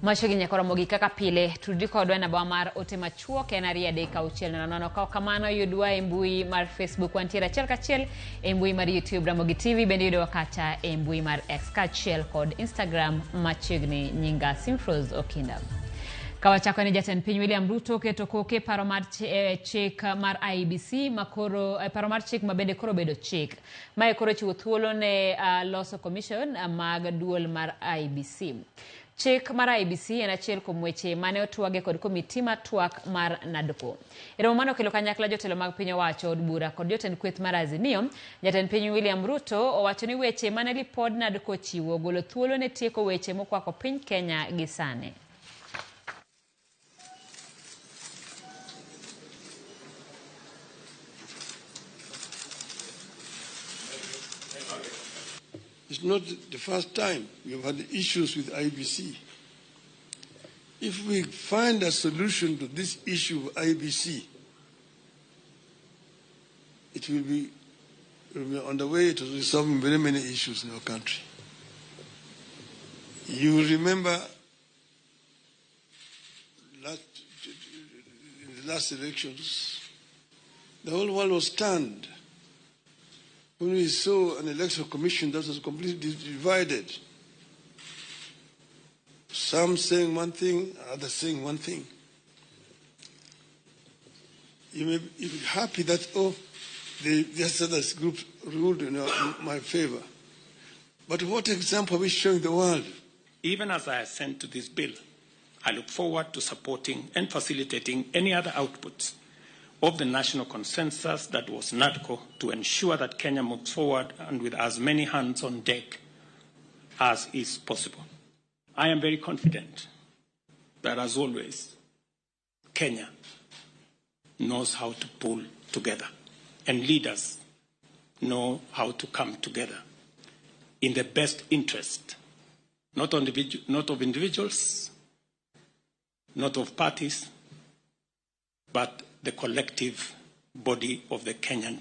Machiegni nyaka romo gi kaka pile tudri kodwa e namba mar ote machuok en 23600. Ka ok kamano yudwa e mbui mar Facebook wantiere achiel kachiel e mbui mar YouTube Ramogi TV bende yudowa kacha e mbui mar X kaachiel kod Instagram machiegni nyinga Simfrose Okinda. Kawachako ni jatend piny William Ruto keto koke paro mar chik mar IEBC makoro paro mar chik ma bende koro bedo chik. Mae koro chiwo thuolo ne loso commission mag duol mar IEBC. Chik mar IEBC en achiel kuom weche mane otwage kod komiti mar twak mar NADCO. E romo mane okelo kanyakla jotelo mag piny owacho, od bura kod jotend kweth mar Azimio, jatend piny William Ruto owacho ni weche mane lipod NADCO ochiwo ogolo thuolo ne tieko weche mokwako piny Kenya gi sani. It's not the first time we have had issues with IBC. If we find a solution to this issue of IBC, it will be on the way to resolving very many issues in our country. You remember in the last elections, the whole world was stunned when we saw an electoral commission that was completely divided. Some saying one thing, others saying one thing. You may be happy that, oh, this other group ruled in my favor. But what example are we showing the world? Even as I assent to this bill, I look forward to supporting and facilitating any other outputs of the national consensus that was NADCO to ensure that Kenya moves forward and with as many hands on deck as is possible. I am very confident that, as always, Kenya knows how to pull together and leaders know how to come together in the best interest, not of individuals, not of parties, but the collective body of the Kenyan